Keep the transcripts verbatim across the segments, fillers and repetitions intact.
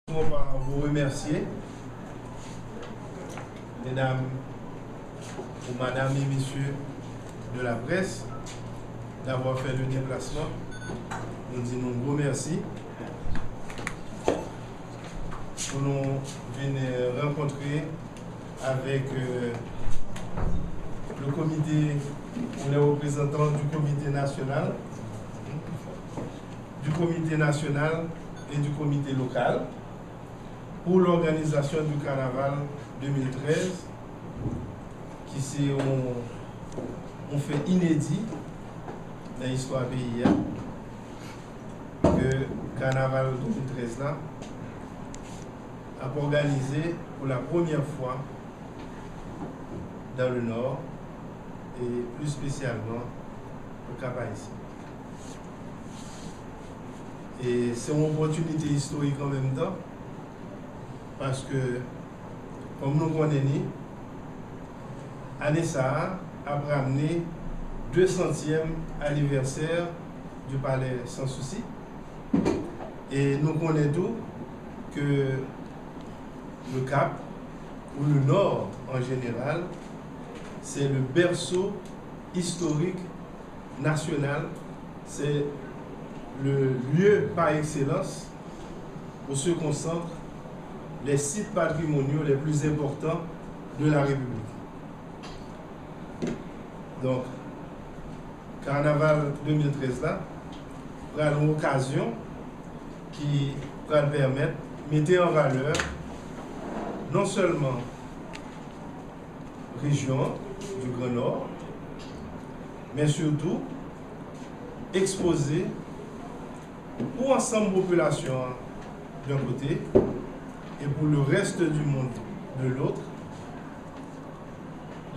Commençons par vous remercier, mesdames ou madame et messieurs de la presse, d'avoir fait le déplacement. Nou di nou gwo mèsi pou nou vin rankontre avec euh, le comité ou les représentants du comité national, du comité national et du comité local pour l'organisation du carnaval deux mille treize, ki se yon, yon fè inedi nan istwa peyi a, ke kanaval deux mille treize la ap òganize pou la premyè fwa dans le Nord, et plus spécialement au Cap-Haïtien. E se yon opòtinite istorik an menm tan, paske, kòm nou konnen ni, ane sa a ap ramne de santyèm anivèsè du Palais Sans Souci. E nou konnen tou ke le Cap, ou le Nord en général, c'est le berceau historique national, c'est le lieu par excellence où se concentrent les sites patrimoniaux les plus importants de la République. Donc, kanaval deux mille treize la pral yon okazyon ki pral pèmèt mete an valè non sèlman rejyon du Grand Nord, men sitou ekspoze pou ansanm popilasyon an d'un côté et pour le reste du monde de l'autre,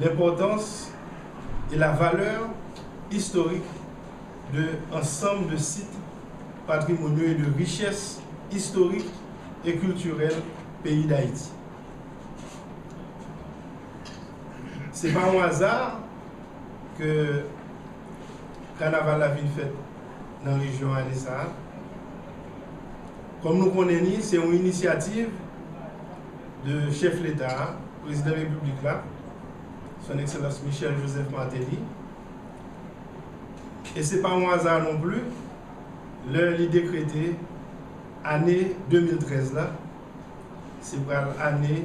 l'importance et la valeur historique de ensemble de sites patrimoniaux et de richesses historiques et culturelles pays d'Haïti. Se pa yon aza ke kanaval la vin fèt nan rejyon ane sa a. Kòm nou konnen ni, se yon inisyativ de chèf leta a, prezidan repiblik la, son excellence Michel Joseph Martelly. E se pa yon aza non pli, lè li dekrete ane deux mille treize la, se pral ane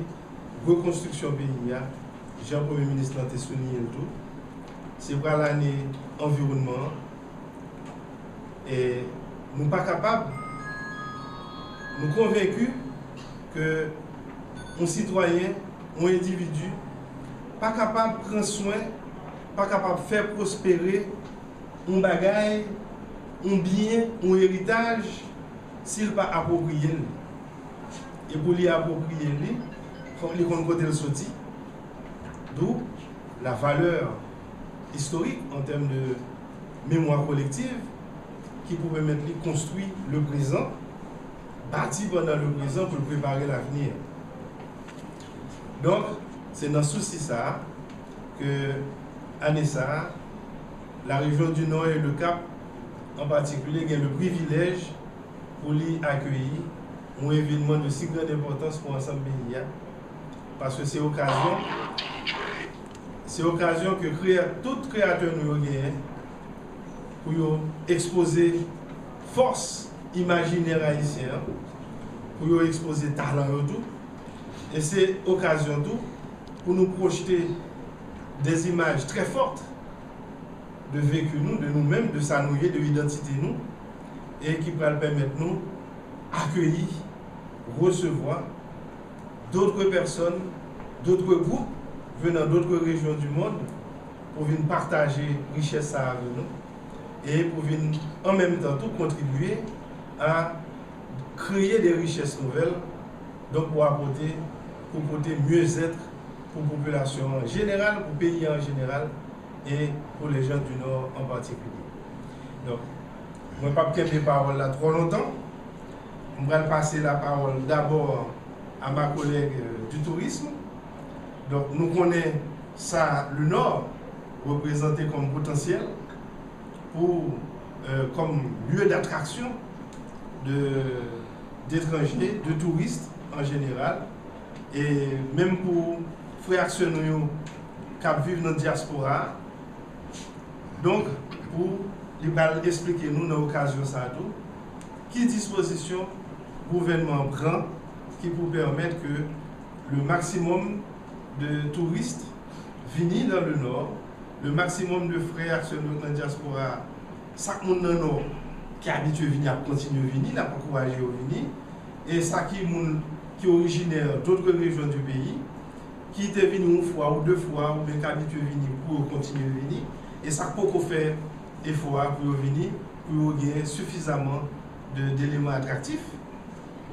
rekonstriksyon peyi a, jan premye minis lan te souliye l tou. Se pral ane anviwònman an. E nou pa kapab, nou konvenki ke yon sitwayen, yon endividi, pa kapab pran swen, pa kapab fè pwospere yon bagay, yon byen, yon eritaj, si l pa apwopriye l. E pou li apwopriye li, fòk li konn kote l soti. D'où la valeur historique en termes de mémoire collective ki pou pèmèt li konstwi le présent, bati pandan le présent pou l prepare l'avenir. Donk, se nan sousi sa a ke ane sa a, la région du Nord et le Cap en particulier gen le privilèj pou li akeyi yon evènman de si grande importance pou ansanm peyi a, paske se okazyon, se okazyon ke kreyè-, tout kreyatè nou yo genyen pou yo ekspoze fòs imajinè ayisyen an, pou yo ekspoze talan yo tou, e se okazyon tou pou nou pwojte des images très fortes de vécu nou, de nou menm, de sa nou ye, de idantite nou, e ki pral pèmèt nou akeyi, resevwa d'autres personnes, d'autres groupes venant d'autres régions du monde pou vin pataje richès sa avè nou e pou vin an menm tan tou kontribye a kreye de richès nouvèl, donk pou apòte, pou pote myezèt pou popilasyon an jeneral, pou peyi an jeneral, e pou les gens du Nord en particulier. Donk, mwen p ap kenbe pawòl la twò lontan. M pral pase lapawòl dabò a ma collègue euh, du tourisme. Donk, nou konnen sa le Nord reprezante kòm potansyèl pou euh, kòm lye d'atraksyon de detranje, de touris an jeneral, e menm pou frè ak sè nou yo k ap viv nan dyaspora a. Donk, pou li pral esplike nou nan okazyon sa a tou, ki dispozisyon gouvènman an pran ki pou pèmèt ke le maximum de touristes vini dans le Nord, le maximum de frè ak sè nou nan dyaspora a, sak moun nan Nò ki abitye vini ap kontinye vini, n ap ankouraje yo vini, e sa ki moun ki orijinè d'autres régions du pays, ki te vini yon fwa ou de fwa, oubyen k abitye vini pou yo kontinye vini, e sa k poko fè efò a pou yo vini, pou yo gen sifizaman de, d'eleman atraktif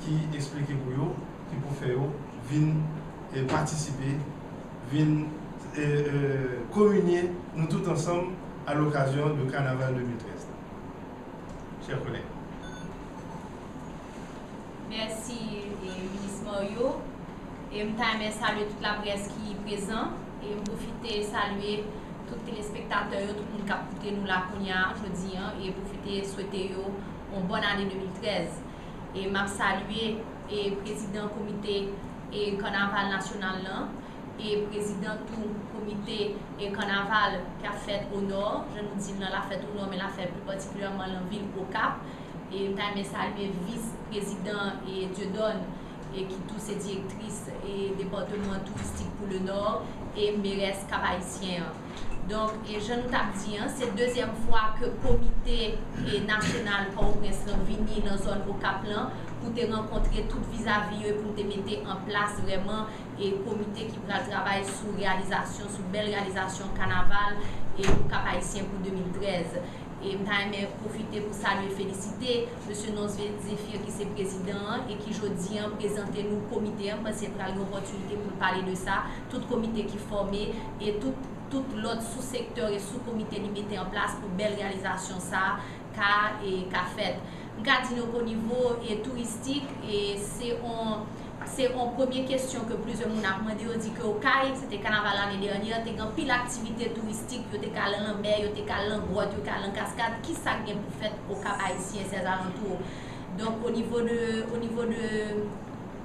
ki eksplike pou yo, ki pou fè yo vin e patisipe, vin e, e, kominye nou tout ansanm à l'occasion de Carnaval de mil trèz la. Chers collègues. Mèsi, e, Minis Mario. E m ta renmen salye tout laprès ki prezan. E m pwofite salye tout telespektatè yo, tout moun k ap koute nou la kounye a, jodi a, e pwofite swete yo yon bòn ane de mil trèz. E m ap salye, e, prezidan komite, e, kannaval nasyonal lan, e prezidan tou komite, e, kannaval k ap fèt o Nò, jan nou di l lan, l ap fèt o Nò, men l ap fèt pli patikilyèman lan vil Okap. E m ta renmen salye vis prezidan, e, Dieudonne, e ki tou se direktris, e depatman touristik pou le Nò, e merès Kap Ayisyen an. Donk, e jan nou t ap di an, se dezyèm fwa ke komite, e, nasyonal Pòtoprens lan vini nan zòn Okap lan pou te rankontre tout vizavi yo e pou n te mete an plas vrèman, e, komite ki pral travay sou reyalizasyon, sou bèl reyalizasyon kanaval, e, pou Kap Ayisyen pou de mil trèz. E m ta renmen pwofite pou salye, felisite mesye Nonce Zéphir ki se prezidan an e ki jodi an prezante nou komite an, m panse pral gen opòtinite pou l pale de sa, tout komite ki fòme e tout, tout lòt sou sektè e sou komite li mete an plas pou bèl reyalizasyon sa a ka, e, ka fèt. M ka di nou ke o nivo, e, touristik, e, se on, se on premye kesyon ke plizyè moun ap mande. Yo di ke Okay, se te kanaval lane dènyè, te gen anpil aktivite touristik, yo te ka al nan lanmè, yo te ka al nan gwòt, yo te ka al nan kaskad. Kisa k gen pou fèt Okap Ayisyen, sèzalantou? Donk, o nivo de, o nivo de,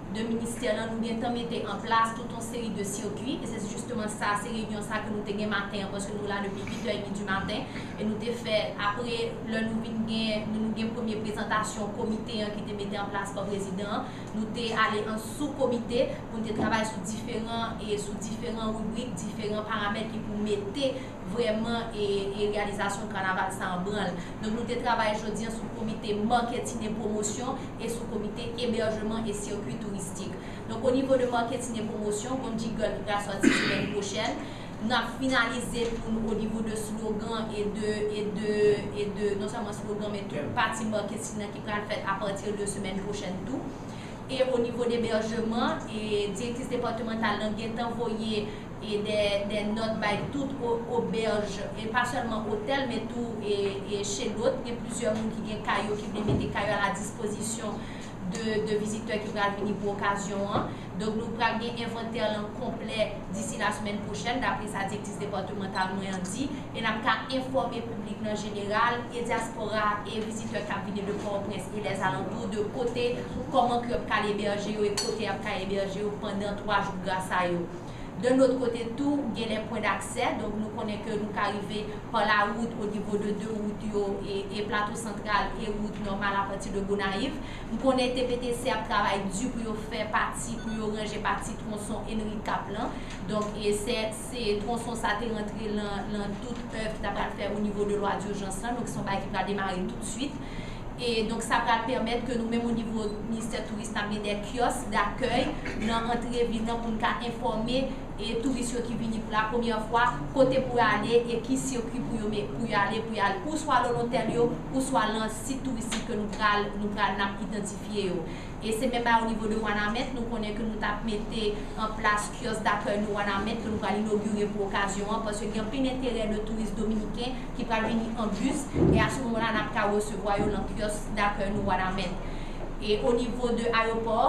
de ministè lan, nou gentan mete an plas tout on seri de sirkui, e se jisteman sa, se reyinyon sa ke nou te gen maten an, paske nou la depi uit è edmi di maten, e nou te fè, apre, lè nou vin gen, nou, nou gen premye prezantasyon komite an ki te mete an plas pa prezidan an, nou te ale an sou komite pou n te travay sou diferan, e sou diferan ribrik, diferan paramèt ki pou mete vrèman, e, e reyalizasyon kanaval sa an branl. Donk, nou te travay jodi an sou komite marketing e pwomosyon e sou komite ebèjman e sirkui touristik. Donk, o nivo de marketing e pwomosyon, gon jiggle ki pral sòti semèn pwochèn. N ap finalize pou nou o nivo de slogan e de, e de, e de, non sèlman slogan, men tout pati marketing nan ki pral fèt apati de semèn pwochèn tou. E o nivo de ebèjman, e direktris depatmantal lan gentan voye, e de, de nòt bay tout o, obèj, e pa sèlman otèl, men tou, e, e chez l'hôte. Gen plizyè moun ki gen kay yo, ki vle mete kay yo a la dispozisyon de, de vizitè ki pral vini pou okazyon an. Donk, nou pral gen envantè lan konplè disi la semèn pwochèn, dapre sa direktris depatmantal mwen an di, e n ap ka enfòme piblik lan jeneral, e dyaspora, e vizitè k ap vini de Pòtoprens e lèzalantou, de kote, kòman ke y ap ka al ebèje yo, e kote y ap ka ebèje yo pandan twa jou gra sa yo. De lòt kote tou, gen lè pwen daksè, donk nou konnen ke nou ka rive pa lawout o nivo de de wout yo, e, e Plato Santral, e wout nòmal apati de Gonayiv. M konnen T P T C ap travay di pou yo fè pati, pou yo ranje pati twonson Henri Cap lan. Donk, e se, se twonson sa te rantre lan, lan tout èv ki ta pral fè o nivo de lwa dijans lan. Donk, se yon bagay ki pral demare toutswit. E donk, sa pral pèmèt ke nou menm o nivo Ministè Touris, n ap gen de kyòs dakèy nan antre vil lan pou n ka enfòme e touris yo ki vini pou la premyè fwa, kote pou y ale e ki sirkui pou yo, pou y ale, pou y ale, ou swa lan otèl yo, ou swa lan sit touristik ke nou pral, nou pral, n ap idantifye yo. E se menm bagay o nivo de Wanament, nou konnen ke nou t ap mete an plas kyòs dakèy nou Wanament, ke nou pral inogire pou okazyon an, paske gen anpil enterè de touris dominiken ki pral vini an bis, e a se moman la, n ap ka resevwa yo lan kyòs dakèy nou Wanament. E o nivo de ayewopò,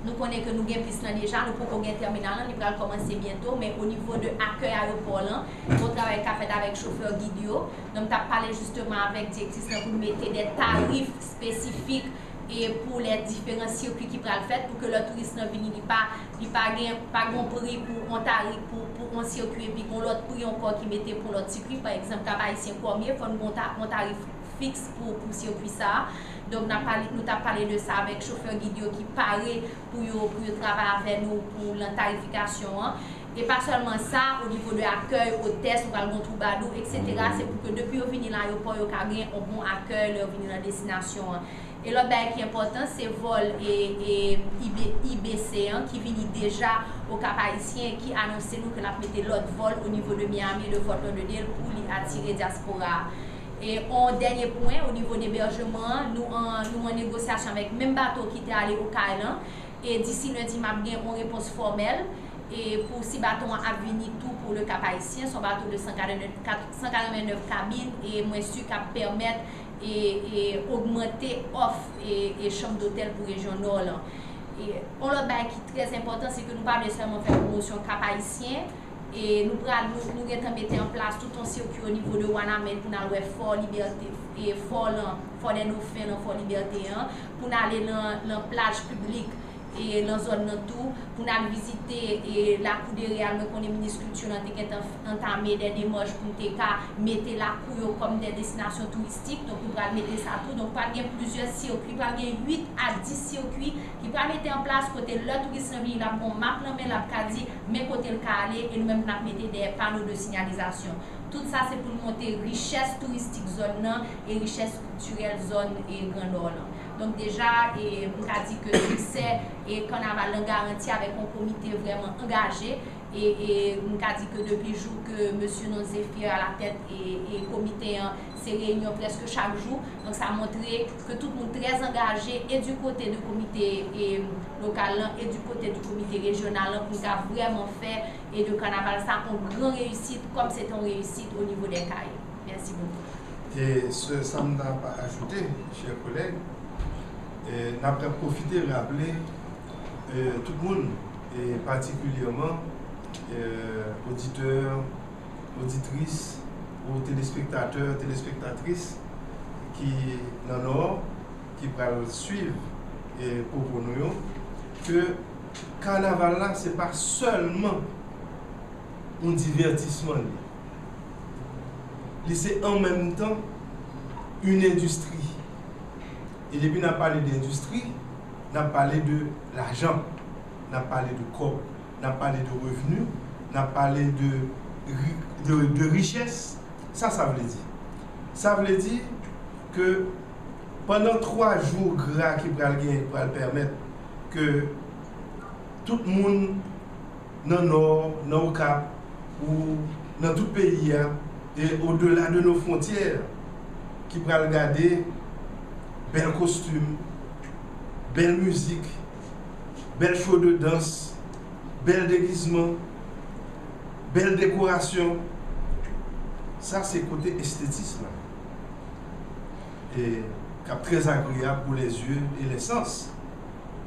nou konnen ke nou gen pis lan deja, nou poko gen tèminal lan, li pral kòmanse byento, men o nivo de akèy ayewopò lan, gon travay k ap fèt avèk chofè gid yo. Donk, m t ap pale jisteman avèk direktris lan pou n mete de tarif espesifik e pou lè diferan sikwi ki pral fèt, pou ke lè touris lan vini, li pa, li pa gen, pa gen yon pri pou yon tarik pou, pou yon sikwi, epi gen yon lòt pri ankò ki mete pou lòt sikwi. Pa egzanp, Kap Ayisyen, kòmye, fò n gen yon ta-, yon tarif fiks pou, pou sikwi sa a. Donk, n ap pale, nou t ap pale de sa avèk chofè gid yo ki pare pou yo, pou yo travay avè nou pou lan tarifikasyon an. E pa sèlman sa, o nivo de akèy, otès, ou pral gen twoubadou, etsetera. Se pou ke depi yo vini lan ayewopò, yo ka gen yon bon akèy lè yo vini lan destinasyon an. E lòt bagay ki enpòtan, se vòl e, e I B, I B C an ki vini deja o Kap Ayisyen, ki anonse nou ke l ap mete lòt vòl o nivo de Miami e de Fort Lauderdale pou li atire dyaspora a. E yon dènye pwen, o nivo de ebèjman an, nou an, nou an negosyasyon avèk menm bato ki te ale Okay lan. E disi lendi, m ap gen yon repons fòmèl. E pou si bato an ap vini tou pou le Cap Haïtien, se yon bato de san katrevennèf, kat-, san katrevennèf kabin, e mwen si k ap pèmèt e, e ogmante òf e, e chanm dotèl pou rejyon Nò lan. E yon lòt bagay ki trè enpòtan, se ke nou pa vle sèlman fè pwomosyon Cap Haïtien, e nou pral, nou, nou gentan mete an plas tout yon sikwi o nivo de Wanament pou n al wè Fò Libète, e Fò lan, Fò dè Dofen lan, Fò Libète an, pou n ale lan, lan plaj piblik, e lan zòn nan tou, pou n al vizite, e lakou de Reyal. Mwen konnen minis kilti lan te gentan f-, antame dè demach pou n te ka mete lakou yo kòm dè destinasyon touristik. Donk, nou pral mete sa tou. Donk, pral gen plizyè sikwi, pral gen uit a dis sikwi ki pral mete an plas kote lè touris lan vini, l ap gen yon map nan men, l ap ka di men kote l ka ale, e nou menm n ap mete dè pano de sinyalizasyon. Tout sa se pou n montre richès touristik zòn nan e richès kiltirèl zòn e Gran Nò lan. Donk deja, e, m ka di ke siksè e kannaval lan garanti avèk yon komite vrèman angaje. E, e m ka di ke depi jou ke mesye Nonzefir alatèt e, e komite an, se reyinyon prèske chak jou. Donk sa montre ke tout moun trè angaje e di kote de komite e lokal lan e di kote de komite rejyonal lan pou n ka vrèman fè e de kannaval sa yon gran reyisit, kòm se te yon reyisit o nivo dè Kayib. Mèsi bokou. E se sa m ta ap ajoute, chè kolèg, e n ap, n ap pwofite raple e tout moun, e patikilyèman e oditè, oditris, ou telespektatè, telespektatris ki nan Nò, ki pral swiv e pwopo nou yo, ke kanaval la, se pa sèlman yon divètisman li. Li se an menm tan yon endistri. E depi n ap pale de endistri, n ap pale de lajan, n ap pale de kòb, n ap pale de revni, n ap pale de ri-, de, de richès. Sa sa vle di? Sa vle di ke pandan twa jou gra ki pral gen, pral pèmèt ke tout moun nan Nò, nan Okap, ou nan tout peyi a, e odela de nos frontières, ki pral gade bèl kostim, bèl mizik, bèl show de dans, bèl degizman, bèl dekorasyon. Sa se kote estetis la. E k ap trè agreyab pour les yeux et les sens.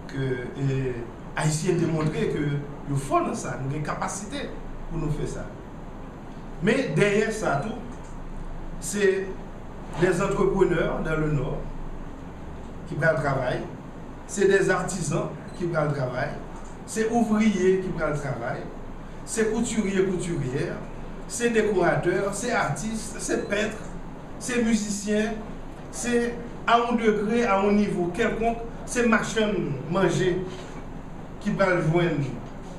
Ke e, Ayisyen demontre ke yo fò nan sa, nou gen kapasite pou nou fè sa. Men dèyè sa tou, se des entrepreneurs dans le Nord ki pral travay, se des artisans ki pral travay, se ouvriye ki pral travay, se koutirye, koutiryè, se dekoratè, se atis, se pent, se mizisyen, se a yon degre, a yon nivo kèlkonk, se machann manje ki pral jwenn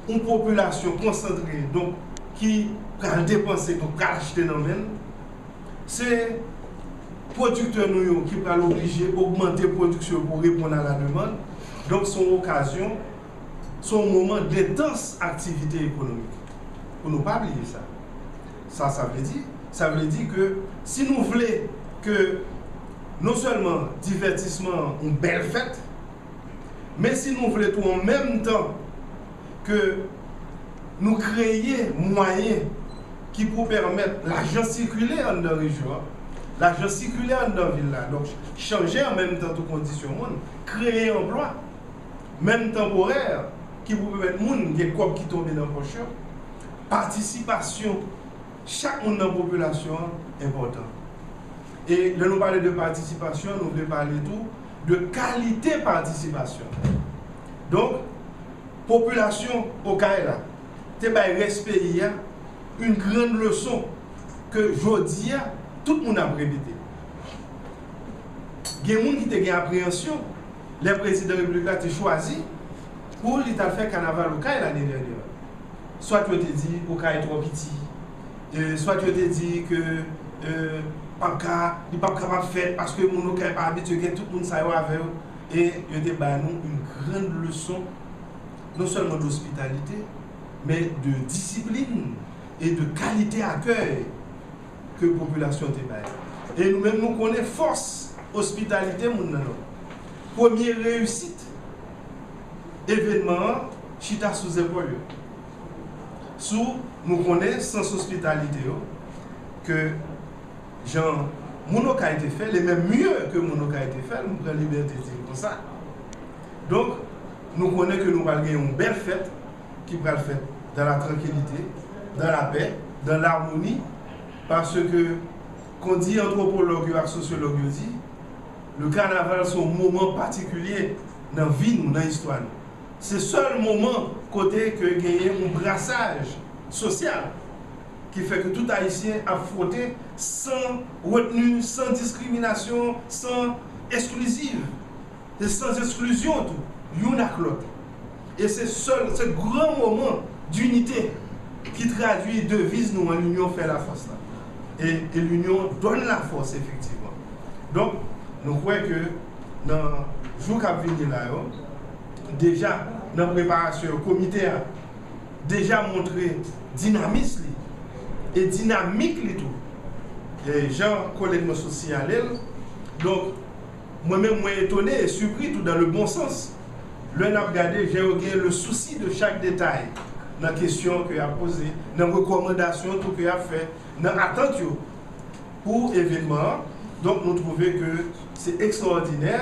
yon popilasyon konsantre, donk ki pral depanse, donk pral achte nan men l. Se pwodiktè nou yo ki pral oblije ogmante pwodiksyon pou reponn a la demann. Donk se yon okazyon, se yon moman dentans aktivite ekonomik. Pou nou pa bliye sa. Sa sa vle di? Sa vle di ke si nou vle ke non sèlman divètisman an yon bèl fèt, men si nou vle tou an menm tan ke nou kreye mwayen ki pou pèmèt lajan sikile anndan rejyon an, lajan sikile anndan vil la, donk chanje an menm tan tou kondisyon moun, kreye anplwa, menm tanporè, ki pou pèmèt moun gen kòb ki tonbe nan pòch yo, patisipasyon chak moun nan popilasyon an enpòtan. E lè nou pale de patisipasyon, nou vle pale tou de kalite patisipasyon. Donk, popilasyon Okay la te bay rès peyi a yon grann leson ke jodi a, tout moun ap repete. Gen moun ki te gen apreyansyon lè prezidan repiblik la te chwazi pou li t al fè kanaval Okay lane dènyè a. Swat yo te di Okay twò piti, e, swat yo te di ke, e, p ap ka, li p ap kapab fèt paske moun Okay pa abitye gen tout moun sa yo avè yo. E yo te ba nou yon grann leson, non sèlman d'ospitalite, men de disiplin e de kalite akèy ke popilasyon te bay. E nou menm, nou konnen fòs ospitalite moun nan Nò. Premye reyisit evènman an chita sou zepòl yo. Sou, nou konnen sans ospitalite yo, ke jan moun Okay te fè l, e menm mye ke moun Okay te fè l, m pran libète di l konsa. Donk, nou konnen ke nou pral gen yon bèl fèt ki pral fèt dans la tranquillité, dans la paix, dans l'harmonie, paske, kon di antwopològ yo ak sosyològ yo di, le kanaval se yon moman patikilye nan vi nou, nan istwa nou. Se sèl moman kote ke genyen yon brasaj sosyal ki fè ke tout Ayisyen ap fwote san retni, san diskriminasyon, san eskliziv, e san eksklizyon tou, youn ak lòt. E se sèl, se gran moman dinite ki tradui deviz nou an, l'union fait la force la. E, e l'union donne la force, efektivman. Donk, nou kwè ke nan jou k ap vini la yo, deja nan preparasyon yo, komite a deja montre dinamis li e dinamik li tou. E jan kolèg mwen sot siyale l, donk, mwen menm mwen etone e sipri tou dans le bon sens. Lè n ap gade jan yo gen le souci de chaque détail nan kesyon ke y ap poze, nan rekòmandasyon tou ke y ap fè, nan atant yo pou evènman an. Donk, nou twouve ke se ekstraòdinè.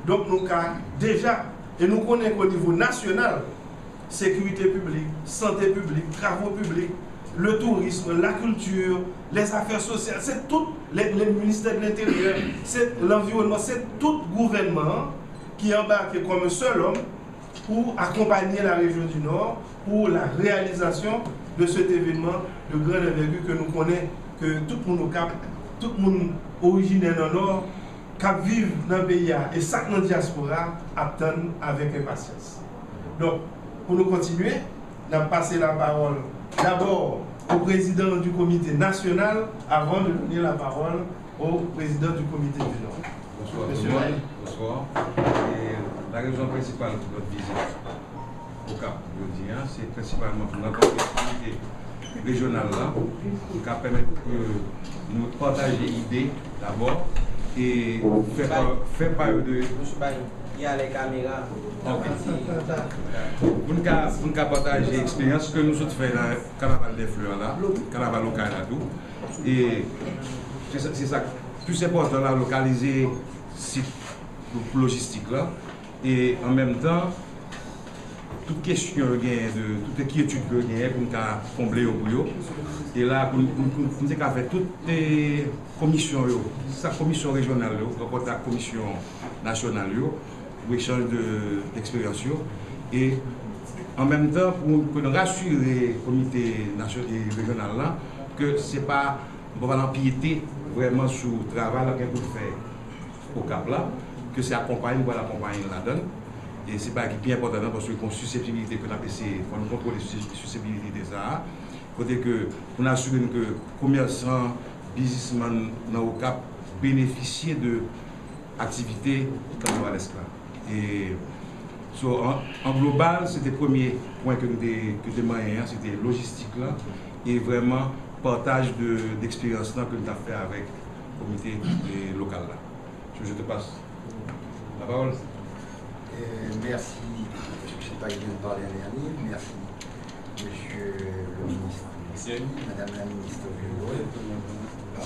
Donk, nou ka deja, e nou konnen ke o nivo nasyonal, sécurité publique, santé publique, travaux publics, le tourisme, la culture, les affaires sociales, se tout, le, le ministère de l'Intérieur, se lanviwònman, se tout gouvènman an ki anbake kòm un seul homme pou akonpaye la région du Nord pour la réalisation de cet événement de grande envergure ke nou konnen ke tout moun Okap, tout moun orijinè nan Nò k ap viv nan peyi a e sa k nan dyaspora ap tann avèk enpasyans. Donk, pou nou kontinye, n ap pase lapawòl dabò au président du comité national avant de donner la parole au président du comité du Nord. Bonswa tout le monde. Bonswa. E larezon prensipal pou nou vizit Okap jodi a, se prensipalman pou rankontre komite rejyonal la, ki ka pèmèt ke nou pataje ide dabò e fè pa, fè pa yo de. Bouch bay, y ale kamera. Ok. Pou n ka, pou n ka pataje eksperyans ke nou sot fè nan Kanaval dè Flè la, Kanaval Okay la tou. E se sa, se sa k plis enpòtan la, lokalize sit pou, pou lojistik la. E an menm tan, tout kesyon yo genyen, de, tout enkyetid ke yo genyen pou n ka konble yo pou yo. E la, pou n, pou n, pou n, pou n te ka fè tout, e, komisyon yo, sa komisyon rejyonal yo, rankontre ak komisyon nasyonal yo, pou echanj de, eksperyans yo. E an menm tan, pou ke nou rasire komite nasyon, e rejyonal la, ke se pa, nou pa pral anpyete vrèman sou travay l ap gen pou l fè Okap la, ke se akonpaye, nou pral akonpaye l ladan l. E se bagay ki pi enpòtan nan, paske gon siseptibilite ke n ap eseye, fò nou kontwole sis-, siseptibilite sa a. Kote ke, pou n asire n ke komèsan, biznismann nan Okap benefisye de aktivite Kanavalès la. E, so, an, an global, se te premye pwen ke nou te, ke te manyen an, se te lojistik la, e vrèman pataj de, de eksperyans lan ke nou t ap fè avèk komite, e, lokal la. Je, je te passe la parole. Euh, merci, Monsieur le Président Daniel Herny. Merci, Monsieur le ministre Lucie, Madame la ministre Violette. Bon,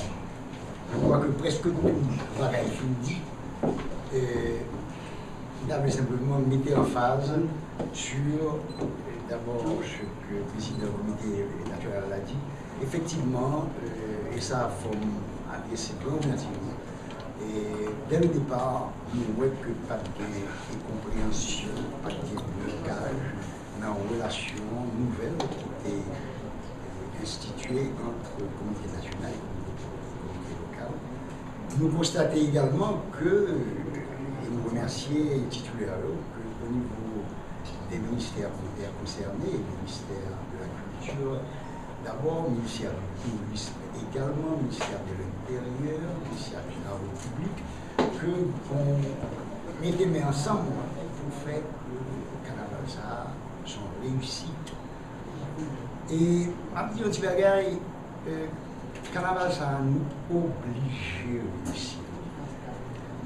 je crois que presque tout bagay fin di. Euh, m ta vle senpleman mete anfaz sur, euh, d'abord, ce que le président du comité national a dit. Efektivman, euh, e sa fò m adrese gran mèsi e Dè le depa, nou wè ke pa t gen konpreyansyon, pa t gen blokaj nan relasyon nouvèl ki te enstitiye ant komite nasyonal e komite lokal. Nou konstate egalman ke, e nou remèsye titilè yo, ke o nivo de ministè konsène, ministè de la kilti, dabò, ministè di tourism egalman, ministè de lenteryè, ministè de travo piblik, ke bon, mete men ansanm pou fè ke kanaval sa a se yon reyisit. E m ap di yon ti bagay, e, kanaval sa a, nou oblije reyisi l.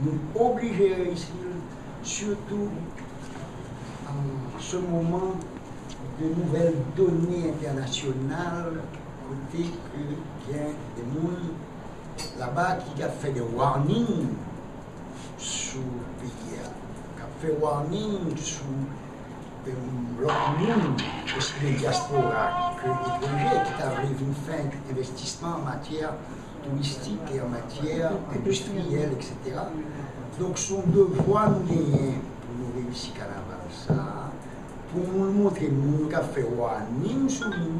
Nou oblije reyisi l, sitou an se moman de nouvèl done entènasyonal kote ke gen de moun laba ki ap fè de warning sou peyi a, k ap fè warning sou lòt moun, osi byen dyaspora ke etranje, ki ta vle vin fè envestisman an matyè touristik e an matyè endistriyèl, etsetera. Donk, se yon devwa nou genyen pou nou reyisi kanaval sa a, pou nou montre moun yo k ap fè warning sou nou,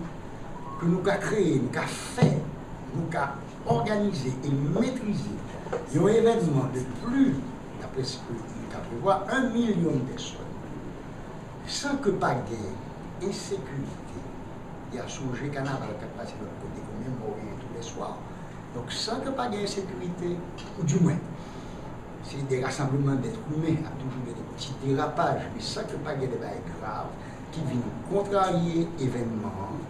ke nou ka kreye, nou ka fè, nou ka òganize e metrize yon evènman de pli, daprè sa ke nou ka prevwa, yon milyon pèsòn, san ke pa gen ensekirite. Y a sonje kanaval k ap pase lòt kote, konbyen mò genyen toulèswa. Donk, san ke pa gen ensekirite, oudimwen, se de rasanbleman dèt imen, ap toujou gen de ti derapaj, men san ke pa gen de bagay grav ki vin kontrarye evènman an,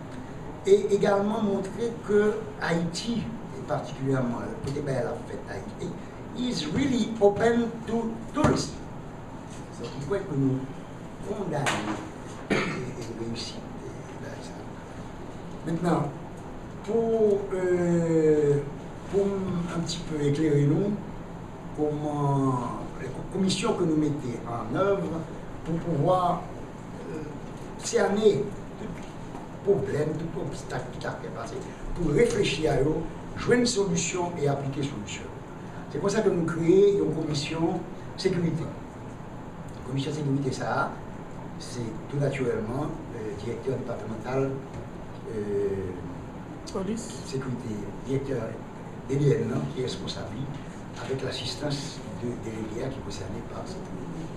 e egalman montre ke Ayiti, e patikilyèman kote bagay la ap fèt, Ayiti, is really open to tourism. Donk, m kwè ke nou kondane e, e reyisit e bagay sa. Mentnan, pou, e, pou m un petit peu eklere nou, kòman, e, komisyon ke nou mete an èv pou pouvwa, e, sène tout pwoblèm, tout obstak ki ta fè pase, pou reflechi a yo, jwenn solisyon e aplike solisyon. Se konsa ke nou kreye yon komisyon sekirite. Komisyon sekirite sa a, se tou natirèlman, e, direktè depatmantal, e, sekirite, direktè D D N nan ki responsab li, avèk lasistans de delege a ki konsène pa sekirite.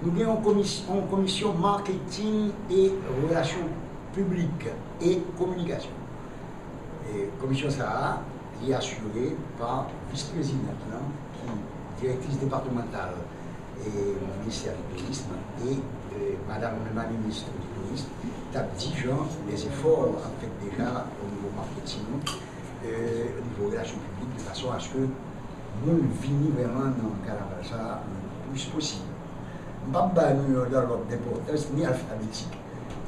Nou gen yon komis-, yon komisyon marketing e relasyon piblik e kominikasyon. E komisyon sa a, li asire pa vis prezidant lan, ki direktris depatmantal e ministè di tourism, e, e madanm la minis di tourism, k ap di jan lèzefò ap fèt deja o nivo maketing, e o nivo relasyon piblik, de fason aske moun vini vrèman nan kanaval sa a le plis posib. M p ap ba nou yon lòt enpòtans ni alfabetik.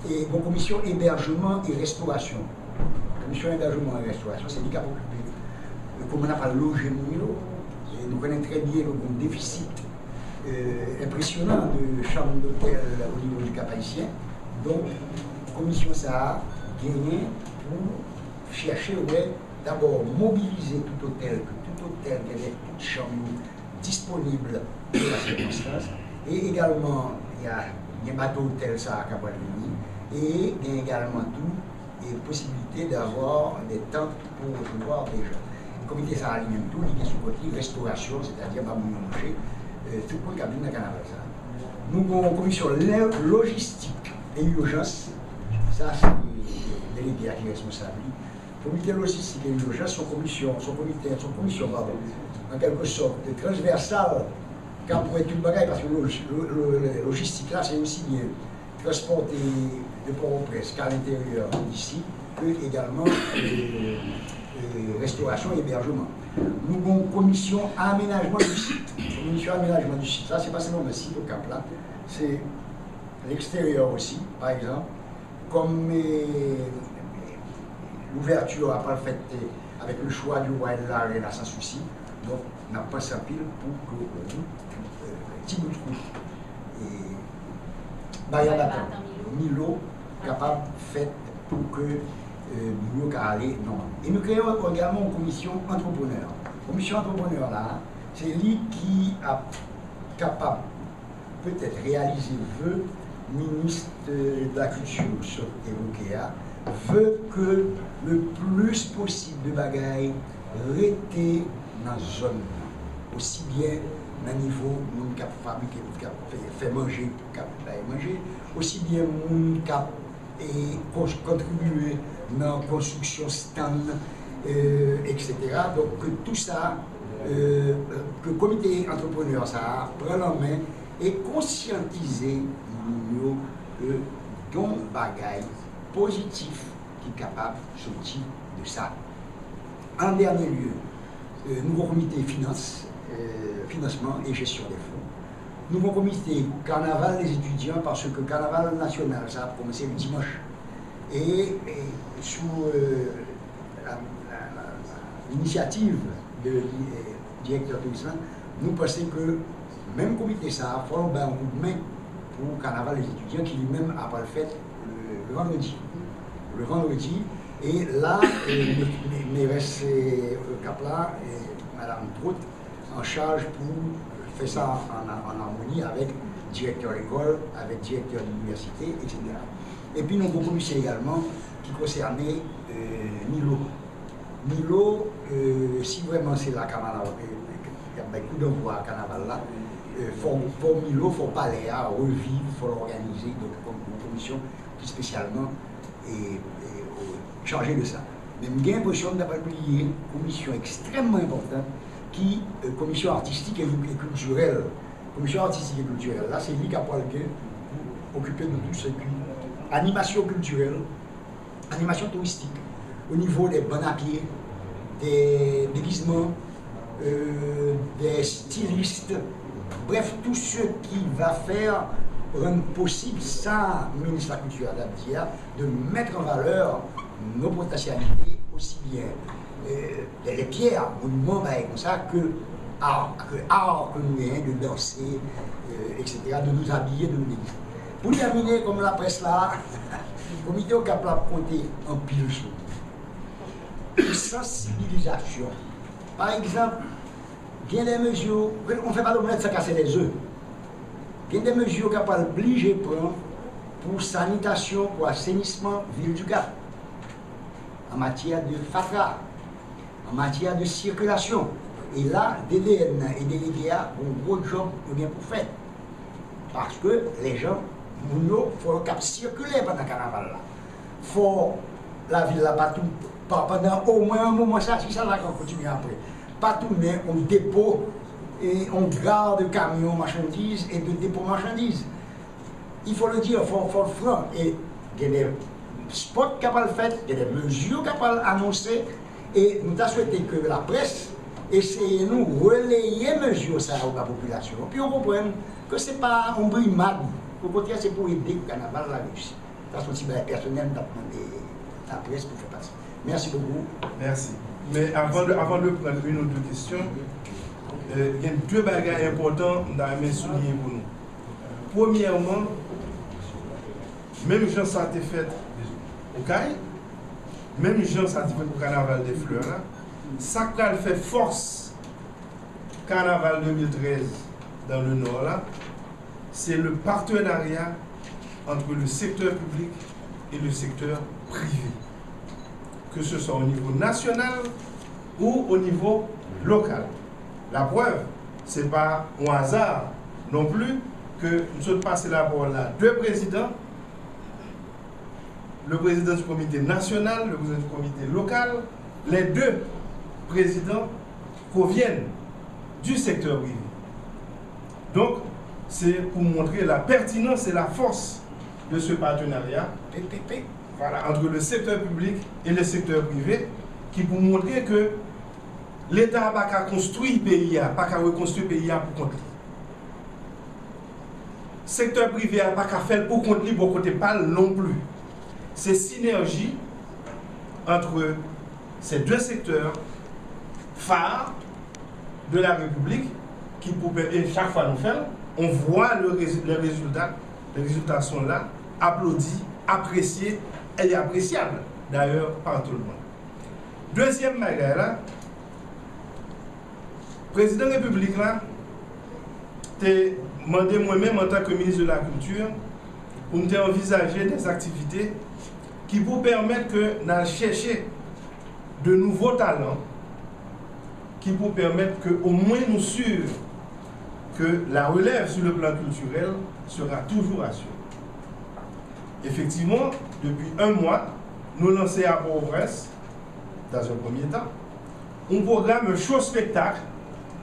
E gon komisyon ebèjman e restorasyon. Komisyon ebèjman e restorasyon, se li k ap okipe de kòman n ap al loje moun yo. E nou konnen trè byen ke gon defisit, e, enpresyonan de chanm dotèl o nivo di Cap Haïtien. Donk, komisyon sa a genyen pou chèche wè, dabò, mobilize tout otèl, ke tout otèl genyen tout chanm yo disponib pou la sikonstans. E egalman, y a, gen bato otèl sa a k ap vini. E gen egalman tou e posibilite d'avoir des tentes pour recevoir des gens. E komite sa a li menm tou, li gen sou kont li restorasyon, sètadi ba moun yo manje, e, tout moun k ap vin nan kanaval sa a. Nou gen yon komisyon lè-, lojistik e ijans. Sa se delege a ki responsab li. Komite lojistik e ijans, se yon komisyon, se yon komite, se yon komisyon, padon, an kèlke sòt, transvèsal, k ap wè tout bagay, paske lo-, lo-, lo-, lojistik la, se osi byen transpòte de Pòtoprens ka lenteryè disi, ke egalman, e, e, restorasyon e ebèjman. Nou gen yon komisyon amenajman di sit. Komisyon amenajman di sit la, se pa sèlman sit Okap la, se leksteryè osi, pa egzanp, kòm, e, louvèti a pral fèt, e, avèk le choix du roi et de la reine à Sans Souci. Donk, n ap panse anpil pou ke wout, e, ti bout wout, e, Baryè Batan, Milo, kapab fèt pou ke, e, moun yo ka ale nòmalman. E nou kreye egalman yon komisyon antreprenè. Komisyon antreprenè la, Se li ki ap kapab petèt reyalize ve minis de la kilti sot evoke a, ve ke le plis posib de bagay rete nan zòn nan, osi byen nan nivo moun k ap fabrike, k ap fè, fè manje, k ap bay manje, osi byen moun k ap e kons- kontribye nan konstriksyon stand, e, etsetera. Donk, ke tou sa, e, ke komite antreprenè sa a pran nan men e konsyantize moun yo ke gen yon bagay pozitif ki kapab soti de sa. An dènye lye, e, nou gon komite finans, e, finansman e jesyon de fon. Nou gon komite Carnaval des étudiants, paske Carnaval nasyonal sa ap kòmanse le dimanch. E, e sou, e, la, la, la, la, linisyativ de, e, direktè touris lan, nou panse ke menm komite sa a, fò nou bay yon kout men pou Carnaval des étudiants ki li menm ap pral fèt le, le vendredi. Le vendredi, e la, e, mè- mè- mèrès, e, Kap la, e, Madam Prout, an chaj pou fè sa an, an amoni avèk direktè lekòl, avèk direktè linivèsite, etsetera. Epi nou gon komisyon egalman ki konsène, e, Milo. Milo, e, si vrèman se la Kamala, e, y ap bay kou danvwa a kanaval la, e, fò, fò Milo, fò palè a reviv, fò l òganize, donk, kòm yon komisyon ki espesyalman e, e, o, chaje de sa. Men m gen enpresyon m ta pral bliye komisyon ekstrèmman enpòtan ki, e, komisyon artistik e, e kiltirèl. Komisyon artistik e kiltirèl la, se li k ap pral gen pou okipe de tout sèki animasyon kiltirèl, animasyon touristik, o nivo de bann a pye, de degizman, euh, des stylistes, bref, tout ce qui va faire rendre possible sa minis lakilti a t ap di a, de mettre en valeur nos potentialités, aussi bien, euh, les, les pierres, monuments, bagay konsa, que art, que art que nou genyen, de danse, euh, etsetera, de nous habiller, de nous déguiser. Pou tèmine, kòm laprès la, komite Okap la ap konte anpil sou nou. Sansibilizasyon. Pa egzanp, gen de mezi, on fait pas d'omelette sans casser les œufs. Gen de mezi k ap pral blije pran pou sanitasyon, pou asenisman vil du Cap, an matyè de fatra, an matyè de sikilasyon. E la, D D N nan e delege a, gon gwo djòb yo gen pou fè. Paske lè jan, moun yo, fò yo kab sikile pandan kanaval la. Fò lavil la pa tou, pa, pandan omwen yon moman sa, si sa la ka kontinye apre, pa tounen yon depo, e yon gar de kamyon machandiz e de depo machandiz. Il faut le dire, fò, fò l fran. E gen de spot k ap pral fèt, gen de mezi k ap pral anonse, e nou ta swete ke laprès eseye nou releye mezi sa yo ba popilasyon an, pou yo konprann ke se pa yon brimad, okontrè, se pou ede pou kanaval la reyisi. Sa se yon ti bagay pèsonèl m t ap mande laprès pou fè pase. Merci beaucoup. Merci. Mais avant de, avant de prendre une ou deux questions, euh, il y a deux bagages importants m ta renmen souliye pou nou. Premyèman, menm jan sa te fèt Okay, menm jan sa te fèt pou Carnaval des Fleurs la, sa k pral fè fòs Carnaval deux mille treize dans le Nord la, c'est le partenariat entre le secteur public et le secteur privé, que ce soit au niveau national ou au niveau local. La preuve, se pa yon aza non pli ke m sot pase lapawòl la de prezidan, le président du comité national, le président du comité local, les deux présidents proviennent du secteur privé. Donc, c'est pour montrer la pertinence et la force de ce partenariat, voilà, entre le secteur public et le secteur privé, ki pou montre ke Leta pa ka konstwi peyi a, pa ka rekonstwi peyi a pou kont li. Sektè prive a pa ka fè l pou kont li bò kote pa l non pli. Se sinerji entre ces deux secteurs phares de la République qui pour, et chaque fois nous faisons, on voit le, résu- le résultat, les résultats sont là, applaudis, appréciés et appréciables d'ailleurs par tout le monde. Dezyèm bagay la, Prezidan Repiblik la te mande mwen menm antanke minis de la kilti pou m te anvizaje de aktivite ki pou pèmèt ke n al chèche de nouvo talan ki pou pèmèt ke omwen nou si ke la relèv sou le plan kiltirèl sera toujou asire. Efektivman, depi yon mwa, nou lanse a Pòtoprens, dans un premier temps, yon pwogram, yon show spektak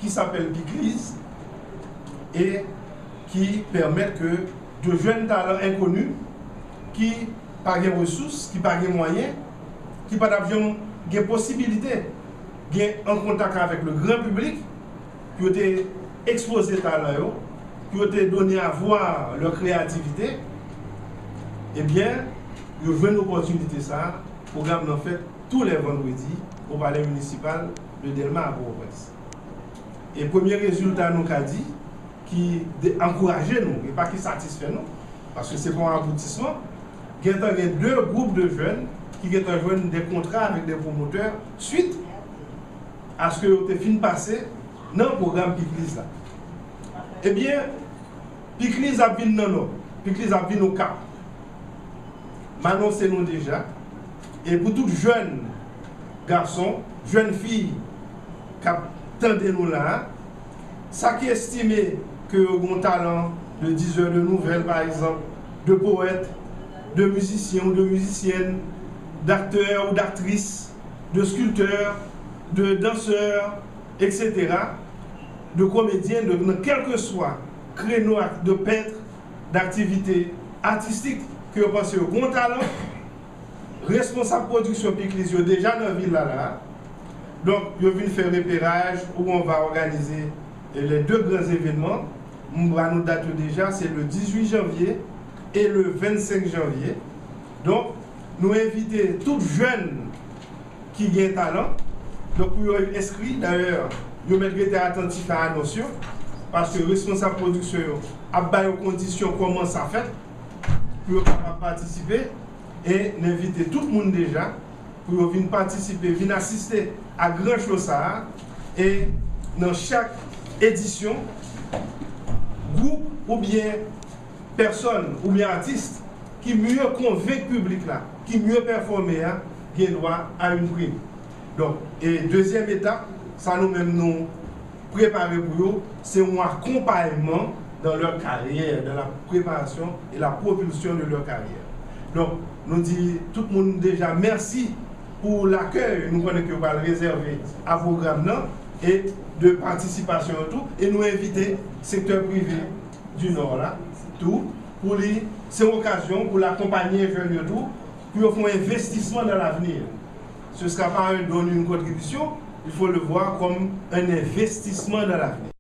ki sapèl Pikliz e ki pèmèt ke de jèn talan enkoni ki pa gen resous, ki pa gen mwayen, ki pa t ap janm gen posibilite gen an kontak avèk le gran piblik, pou yo te ekspoze talan yo, pou yo te done a vwa lè kreyativite, ebyen, yo jwenn opòtinite sa a. Pwogram nan fèt tou lè vandredi o Palè Minisipal de Dèlma a Pòtoprens. E premye rezilta nou ka di, ki de, ankouraje nou, e pa ki satisfè nou, paske se pa yon aboutisman, gentan gen de gwoup de jèn ki gentan jwenn de kontra avèk de pwomotè swit aske yo te fin pase nan pwogram Pikliz la. Ebyen, Pikliz ap vin nan Nò, Pikliz ap vin Okap. M anonse nou deja, e pou tout jèn gason, jèn fi k ap tande nou la a, sa ki estime ke yo gen yon talan de dizè de nouvèl, pa egzanp, de powèt, de mizisyen ou de mizisyèn, daktè ou daktris, de skiltè, de dansè, etsetera, de komedyen, de, nan kèlkeswa kreno ak de pent, daktivite atistik ke yo panse yo gen yon talan, responsab pwodiksyon Pikliz yo deja nan vil la la. Donk, yo vin fè reperaj où on va organiser les deux grands événements. M ba nou dat yo deja, se le dizuit janvye e le vennsenk janvye. Donk, nou envite tout jèn ki gen talan, donk pou yo enskri, dayè, yo mèt rete atantif a anons yo, paske responsab pwodiksyon yo ap ba yo kondisyon kòman sa fèt, pou yo kapab patisipe, e n envite tout moun deja pou yo vin patisipe, vin asiste a gran show sa a, e nan chak edisyon, gwoup oubyen pèsòn oubyen atis ki mye konvenk piblik la, ki mye pèfòme a, gen dwa a yon prim. Donk, e dezyèm etap, sa nou menm nou prepare pou yo, se yon akonpayman dans leur carrière, dans la préparation et la propulsion de leur carrière. Donk, nou di tout moun deja mèsi pou lakèy nou konnen ke yo pral rezève a pwogram nan e de patisipasyon yo tou, e nou envite sektè prive di Nò la tou, pou li, se yon okazyon pou l akonpaye jèn yo tou, pou yo fè yon envestisman dans l'avenir. Ce sera pas un don, une contribution, il faut le voir comme un investissement dans l'avenir.